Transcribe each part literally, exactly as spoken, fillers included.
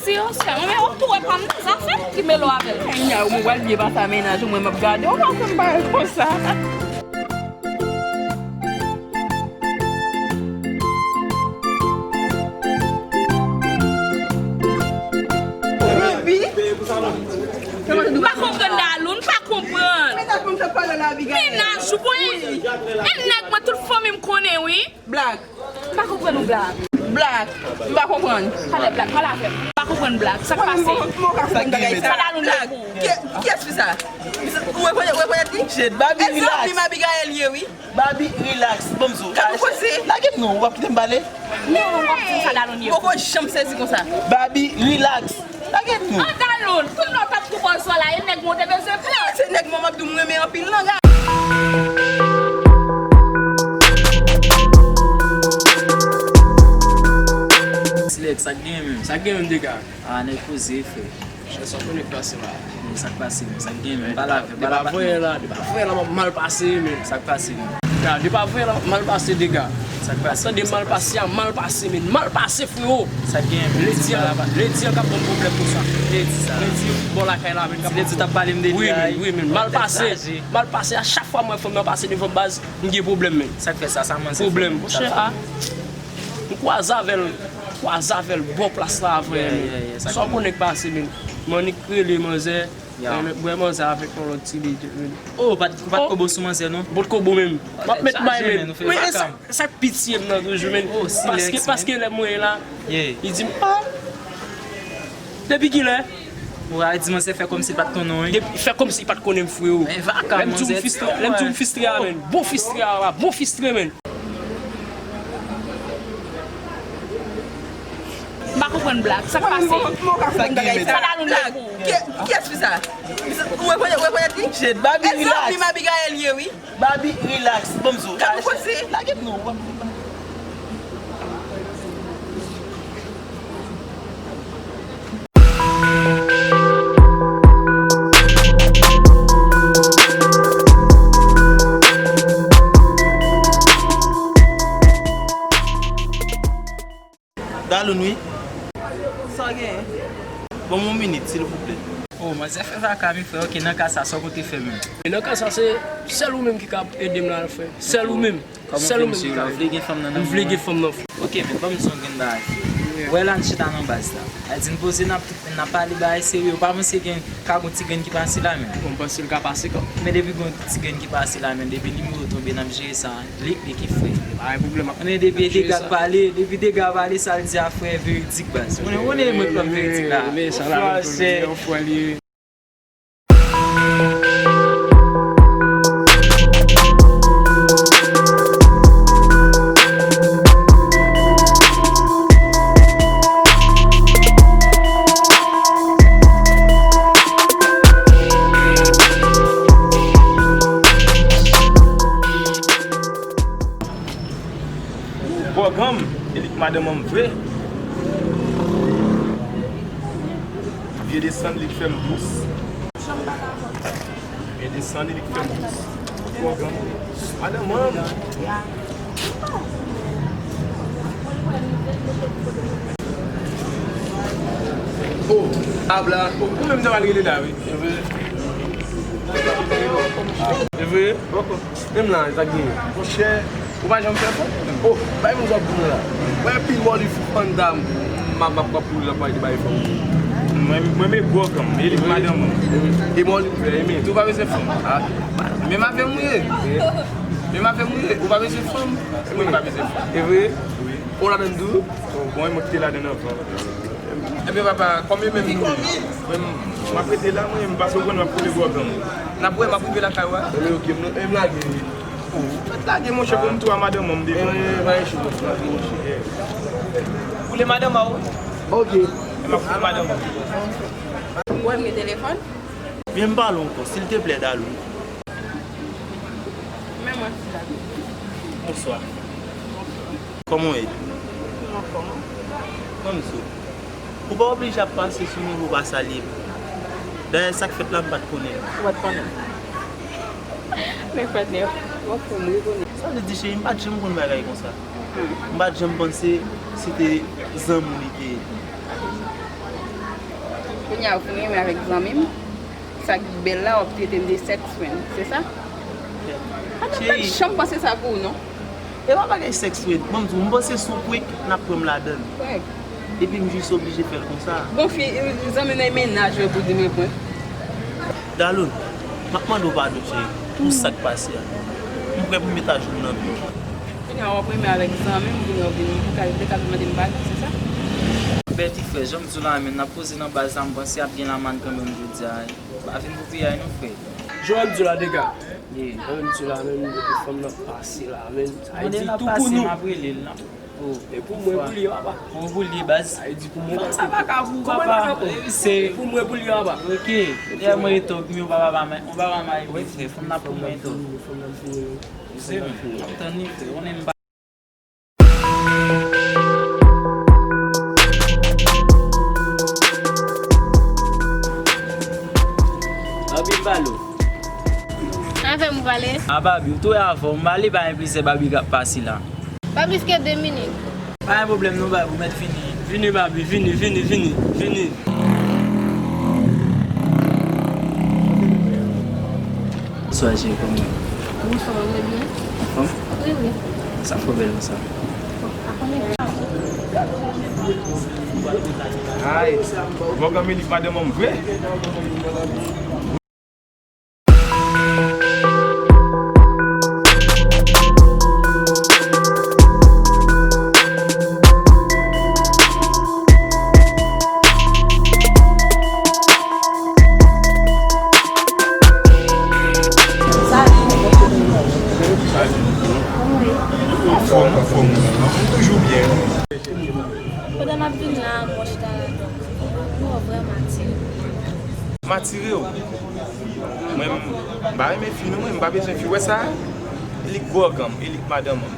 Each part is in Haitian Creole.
Yo, sè mwen, men w ap tou wè pa m nan zafè ki mele w avè l. Kenya, ou mwen pral byen pase a mennaj ou, mwen m ap gade w, pa fè m bagay konsa. Baby. M pa konprann Dalou, m pa konprann. Mennaj mwen, m t ap pale la, Abigail. Mennaj ou, wi. E nèg mwen, tout fanmi m konnen, wi. Black. M pa konprann ou, Black. Black. M pa konprann. Talè, Black, pale avè m. M pa konprann, Black. Sa k pase? Sa Dalou gen pou ou? Kiyès fi sa? Ou rekonèt, ou rekonèt li? Shit, Babi, relax. Èske se fanmi Abigail ye, wi? Babi, relax. Ban m di w. Gad ou koze. Lage m non, w ap kite m pale? Non, w ap di m sa Dalou ye. Poko janm sezi konsa. Babi, relax. Lage m non. An Dalou, tout lè w t ap tou bò zò la, e nèg mwen w te bezwen pran. Se nèg mwen m ap di w m renmen anpil lan, gad. Silex, sa k genyen menm? Sa k genyen menm, Dega? Ah, nèg poze, frè. Chè, sa w konnen k pase la. Men sa k pase menm? Sa k genyen menm? Pale avè m, pale avè m. Depi avanyè la, depi avanyè la, m ap mal pase, men. Sa k pase menm? Ya, depi avanyè la, m ap mal pase, Dega. Sa k pase? Tande mal pase a, mal pase, men. Mal pase, freo. Sa k genyen menm? Ledi an, Ledi an k ap ban m pwoblèm konsa. Ledi sa. Ledi bò lakay la, men, k ap ban m pwoblèm. Ledi t ap pale m de li a, wi, men. Mal pase. Mal pase, a chak fwa m wè fanm nan pase devan m, baz, m gen pwoblèm, men. Sa k fè sa? Sa manzè fè menm? Pwoblèm, monchè, a. M kwaze avè l, kwaze avè l bò plas la avè l. Sa w konnen k pase, men. M annik rele manzè, bwè manzè avèk yon lòt ti lidè, men. Oh, ou pa t, ou pa t kobo sou manzè, non? Potko bon menm. M ap met may, men. Men e sa, sa k pitye m nan toujou, men. Paske, paske lè mwen la, li di m, ah, depi kilè? Ou a di manzè fè kòmsi l pa t konnen w, wi. Depi, fè kòmsi l pa t konnen m, freo. Lè m di w m fistre, lè m di w m fistre a, men. Bon fistre a, bon fistre, men. M pa konprann Black. Sa k pase? Sa Dalou ye pou ou? Kiyès fi sa? Ou rekonèt, ou rekonèt li? Shit, Babi, relax. Èske se fanmi Abigail ye, wi? Babi, relax. Ban m di w. Gad ou koze. Lage m non. Daloun, wi. Sa w genyen? Ban m yon minit, silvouplè. Oh, manzè fè vaka, wi, frè. Ok, nan ka sa, sa w konte fè menm? E nan ka sa, se sèl ou menm ki ka ede m la, frè. Sèl ou menm. Sèl ou menm ki ka. Ou vle gen fanm nan, nan men mwen? M vle gen fanm nan, frè. Ok, men ban m di w yon grenn bagay. Ou wè la, n chita nan baz la. A di n poze, n ap, n ap pale bagay serye. Ou pa panse gen, ka gon ti grenn ki pase la, men? Bon, m panse l ka pase kanmenm. Men depi gon ti grenn ki pase la, men depi nimewo tonbe, n ap jere sa. Lik li ki fre. Pa gen pwoblèm. Konnen depi Dega pale, depi Dega pale, sa l di a frè veridik, baz. Konnen, konnen mwen pran veridik la. Sa la, yon frè li ye. Bògàn m, e li k madanm an m vre. Vye desann li k fè m dous. Vye desann li k fè m dous. Bògàn m, madanm an m. Oh, Abla, oh, ou menm sa pral rele la, wi. E vre? Menm la, sa k genyen? Monchè, ou pa janm fè fanm? Oh, bay moun sa ap di mwen la. Mwen pi moli fanm dam, m ap, m ap pran pou li la, pou al te bay fanm. Mwen, mwen, men gwo fanm, e li madanm mwen. E moli m fè, e men. Tou pa bezwen fanm. Ah, menm avè m ou ye. Menm avè m ou ye. Ou pa bezwen fanm. Mwen pa bezwen fanm. E vre? Wi. Ou ladann tou? Bon, e mwen ki te ladann anvan. Ebyen, papa, kòm e menm nou ye, mwen, m ap rete la, mwen, m pase w konn m ap koule gwo gang. N ap wè, m ap rive lakay ou a. Ebyen, ok, m, m lage. Oh, ou mèt lage, monchè, pou m tou a madanm mwen, m devan. Ebyen, pa gen chou, monchè, lage, monchè. Koule madanm a ou? Ok. E m ap koule madanm mwen. Ou wè m gen telefòn? Vin pale ankò, silteplè, Dalou. Men mwen, Dalou. Bonswa. Kòman w ye? M anfòm. Ban m di w, ou pa oblije ap pase sou nivo pa salye m. Dayè, sa k fèt la, m pa t konnen. Ou pa t konnen. Men frè Nèf, w ap fè m rekonnen. Sa vle di, cheri, m pa t janm konn bagay konsa. Hmm. M pa t janm panse se te zanmi w li te ye. Kounye a ou fin renmen avèk zanmi m, sa k bèl la, w ap trete m de sex friend, se sa? Adan, m pa t janm panse sa pou ou, non. E pa bagay sex friend, ban m di w, m panse se yon prank n ap pran m ladan l. Prank? Epi m jis oblije fè l konsa. Bon, fi, zanmi nan mennaj ou pou di m e prank. Daloun, m ap mande w padon, cheri, pou sa k pase a. M prè pou m met ajenou nan pye w. Kounye a w ap renmen avèk zanmi m, kounye a w vin pou kal, te kal mande m padon, se sa? Bèl ti frè, jan m di w la menm, n ap poze nan baz la, m panse ap gen lamann kanmenm jodi a. Pa vin pou piyay non, frè. Jan m di w la, dega. Jan m di w la menm, depi fanm nan pase la menm, sa vle di tou pou nou. M ap rele l, n ap Oh, e pou mwen, pou li, papa. Pou, pou li, baz. Sa vle di pou mwen. Fanm sa pa ka pou ou, papa. Se pou mwen, pou li, papa. Ok. Lè mwen eto, mi ou papa, papa, mwen, papa, mwen, wi, se fanm nan pou mwen eto. Se mwen. Ap tann li, frè. Ou konnen m pa Anpil pale w. Avè m ou pale? A Babi, ou tou wè avè w, m pale pa gen plizyè Babi k ap pase la. Pa plis ke de minit. Pa gen pwoblèm non, Babi, ou mèt vini. Vini, Babi, vini, vini, vini, vini. Bonswa, cheri, kòman w ye? Bonswa, mwen byen. Anfòm? Wi, wi. Sa fè w bèl konsa? Ay, vògàn Milik pa de manm vre. Anfòm, anfòm. Toujou byen. Pandan n ap vin la, mwen chita la, donk, nou vrèman atire. M atire w? Mwen, m pa renmen fi non, mwen, m pa bezwen fi. Ou wè sa? Li k vògàn m, e li k madanm mwen.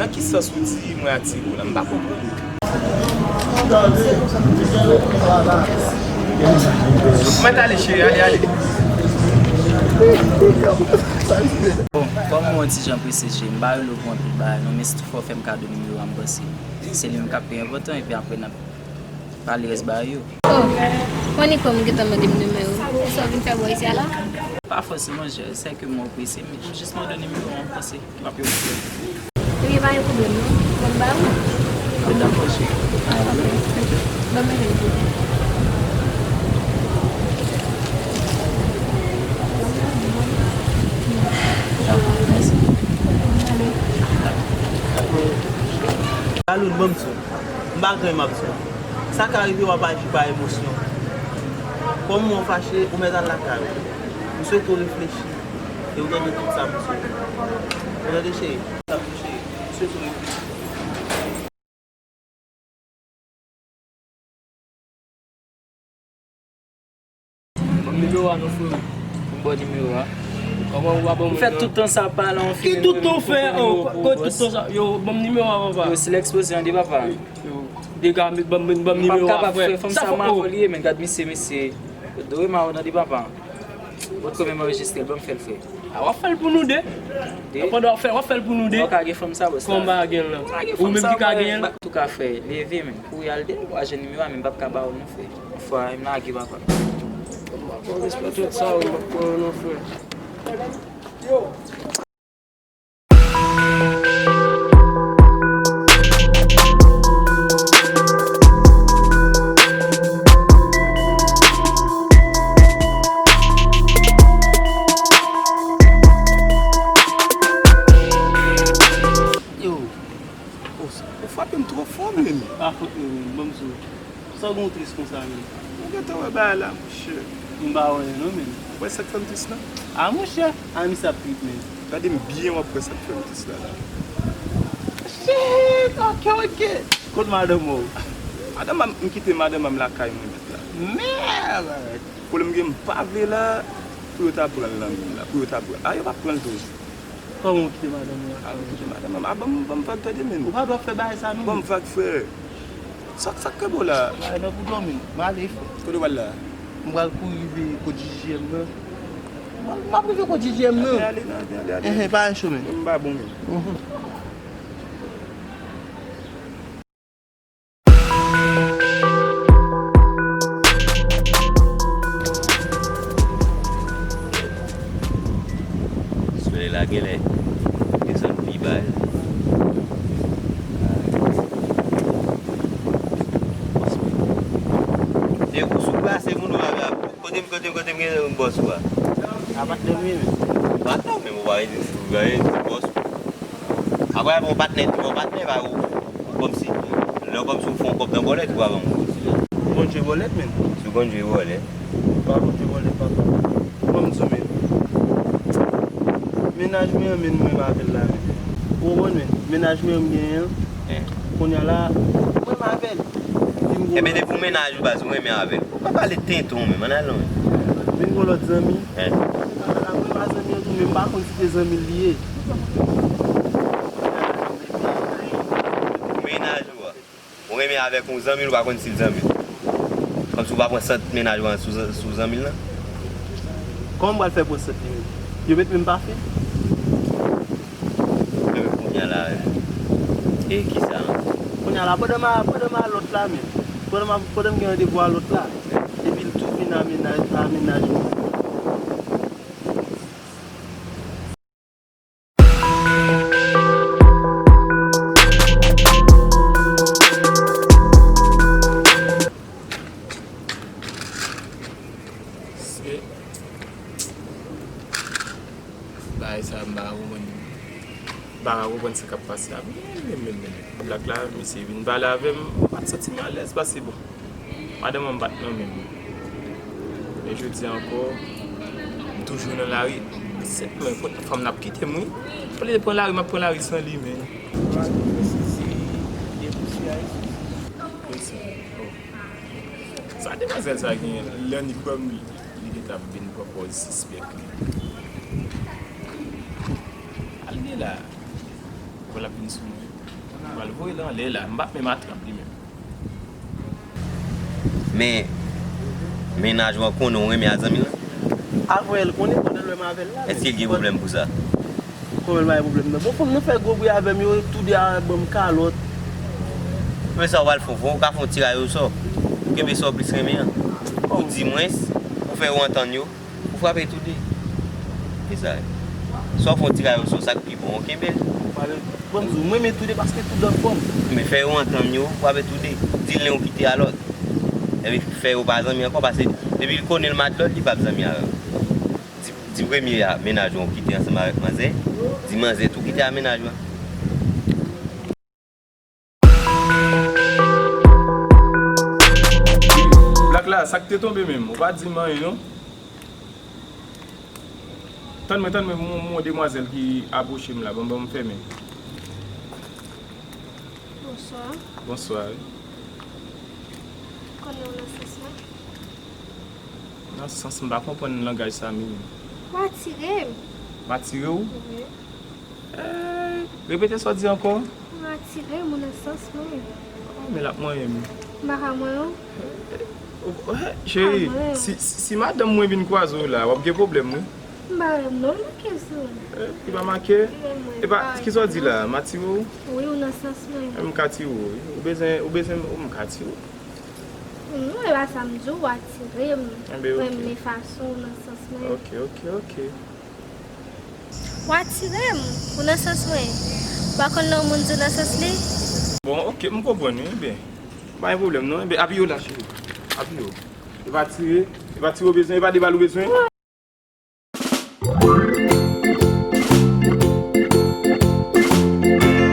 Nan ki sans ou di mwen atire w la? M pa konprann. Mèt ale, cheri, ale, ale. Bon, kòm mwen yon ti jan prese, cheri, m pa rele w pou anpil bagay non, men si fò w fè m kado nimewo a, m panse se li menm k ap pi enpòtan, epi apre n ap pale rès bagay yo. Oh, mwen ni kòm ou gentan mande m nimewo. Kisa w vin fè bò isi a la? Pa fòseman, jè, sèke mwen prese, men jis mande nimewo a, m panse m ap yon pwoblèm. Ebyen, pa gen pwoblèm non. Mwen ba ou. Mwen dakò, cheri. Ban mwen yon pwoblèm. Dakò, mèsi. Daloun, ban m di w. M pa gen m ap di w. Sa ka rive w ap aji pa emosyon. Kòm ou fache, ou mèt al lakay ou. M swete w reflechi e w tande tout sa m di w. Ou tande, cheri? Sa m di w, cheri. M swete w reflechi. Ban m nimewo a non, freo. M ba w nimewo a. Kòman ou pa ban mwen? Ou fè tout tan sa pale an fi. Ki tout tan w fè? Ki tout tan sa? Yo, ban m nimewo a, papa. Yo, se lèksplozyon an de, papa. Yo, dega, ban m, ban m nimewo a, frè. Fanm sa m avè l ye, men gad misye, mesye. Yo dwe ma w nan de, papa. Ou t konn menm anrejistre l, ban m fè l, frè. A, w ap fè l pou nou de. De? Pandan w ap fè, w ap fè l pou nou de. Ou ka gen fanm sa, bòs la. Kòman gen l lan? Ou menm ki ka gen l? Antouka, frè, leve, men. Kouri al de, w a jwenn nimewo a, men m p ap ka ba w non, frè. Yon fwa, m lage, papa. Bon, respè tout sa, ou m ap pran non, frè. Yo. Yo, ou, ou frape m twò fò, men. Pa fòt mwen, men, ban m di w. Sa w gen w tris konsa menm? Ou gentan wè bagay la, monchè. M pa wè non, menm. Ou wè sa k fè m tris la? A, monchè, a, misye ap trip, menm. Gade m byen, w ap wè sa k fè m tris la, la. Shit, ok, ok. Kot madanm ou? Madanm m, m kite madanm m lakay mwen la. Mèd! Pwoblèm gen, m pa vle la, pou yo ta pran l nan men m la, pou yo ta pran l. A, yo p ap pran l tou. Kòman w kite madanm ou? A, m kite madanm mwen. A, ban m, ban m vag tande, menm. Ou pa dwe ap fè bagay sa non. Ban m vag, frè. Sa, sa k kenbe w la? Bagay nan pou dòmi. M ale, frè. Kote w pral la? M pral kouri rive kot J J M nan. M ap rive kot J J M nan. Ale, ale, ale, ale, ale. Enhen, pa gen chòmè. M pa bon, menm. Mhm. Ou sou plase moun ou pa vle ap, kote m, kote m, kote m gen bòs ou a? A patnè m ye menm. Patnè w menm ou pa vle di sou gaye di bòs ou. Apre apre yon patnè di yon patnè pa ou, ou kòmsi, lè w kòmsi ou fè yon kòb nan bòlèt ou pa ban m. Ou konn jwe bòlèt menm? Si w konn jwe bòlèt. Pa konn jwe bòlèt papa. Ban m di w menm. Mennaj mwen an menm mwen avè l la menm. Ou konprann menm? Mennaj mwen an m genyen an. Kounye a la, mwen m avè l. Li m gwo. Ebyen depi w mennaj ou baz ou renmen avè l. Ou pa pale tenten w menm, ann al non. Vin gon lòt zanmi. Hein? Ala mwen pa zanmi an tou, men m pa konn si se zanmi l li ye. Mennaj ou a. Ou renmen avèk yon zanmi l, ou pa konn si l zanmi l. Kòmsi ou pa pran sant mennaj ou an sou, sou zanmi l lan. Kòman m pral fè pran sant li menm? Yo met menm pafen. Kounye a la, e kisa ankò? Kounye a la, pandan m a, pandan m a lòt la menm, pandan m a, pandan m gen randevou a lòt la, epi l tou vin a mennaj, a mennaj mwen. Se bagay sa m pa ka konprann. M pa ka konprann sa k ap pase a. Men, men, men, men. Black la, misye vin pale avè m, m pa t santi m alèz pase bon. Madanm an m pa t nan men m. Men jodi a ankò, m toujou nan lari. Sèt mwen, kot fanm nan ap kite m, wi. Olye de pran lari, m ap pran lari san li, men. Sa demwazèl sa genyen, lè annik wè m, li gentan ap vin pran pòz sispèk li. Al gen la, wè l ap vin sou mwen. M pral voye l anlè la, m p ap menm atrap li menm. Men, mennaj ou an konnen ou renmen a zanmi l lan? Avè l konnen, pandan lè m avè l la. Èske l gen pwoblèm pou sa? Kòman l pa gen pwoblèm nan? Bon, fanm nan fè gwo bri avè m, yo tou de a ban m kalòt. Men sa w pral fè, w ka fè yon tiray osò. Kenbe sa w plis renmen an. Ou di mwens, ou fè yo antann yo. Ou frape tou de. Kisa? Sa w fè yon tiray osò, sa k pi bon, ou kenbe l. Bon, m di w, mwen renmen tou de paske tou de anfòm. Men fè yo antann yo, frape tou de. Di l nen ou kite a lòt. Epi fè yo pa zanmi ankò, paske depi l konnen l mat lòt, li p ap zanmi avè w. Di, di premye a, mennaj ou kite ansanm avèk manzè. Di manzè tou kite a mennaj ou a. Black la, sa k te tonbe menm? Ou pa di m anyen non. Tann mwen, tann mwen, m, m, yon demwazèl ki apwoche m la, ban, ban m fèmen. Bonswa. Bonswa, wi. Konnen w nan sans mwen? Nan sans, m pa konprann langaj sa menm. W atire m. M atire w? Wi. Eh, repete sa w di ankò. Ou atire m, ou nan sans mwen. Oh, men l ap manyen m. M pa ka manyen w. Eh, eh, cheri, si, si, si madanm mwen vin kwaze w la, w ap gen pwoblèm, wi. M pa renmen w, non, l make sou ou. Eh, li pa make? Li renmen mwen. Epa, kisa w di la? M atire w? Wi, ou nan sans mwen. Eh, m ka tire w, wi. Ou bezwen, ou bezwen, m ka tire w. Non, e pa sa m di w, ou atire m. Enben, ok. Mwen renmen fason w nan sans mwen. Ok, ok, ok. W atire m, ou nan sans mwen. Ou pa konn lè yon moun di w nan sans li? Bon, ok, m konprann wi, enben. Pa gen pwoblèm non, enben, apiye w la, cheri. Apiye w. E pa tire, e pa tire w bezwen, e pa de bal ou bezwen.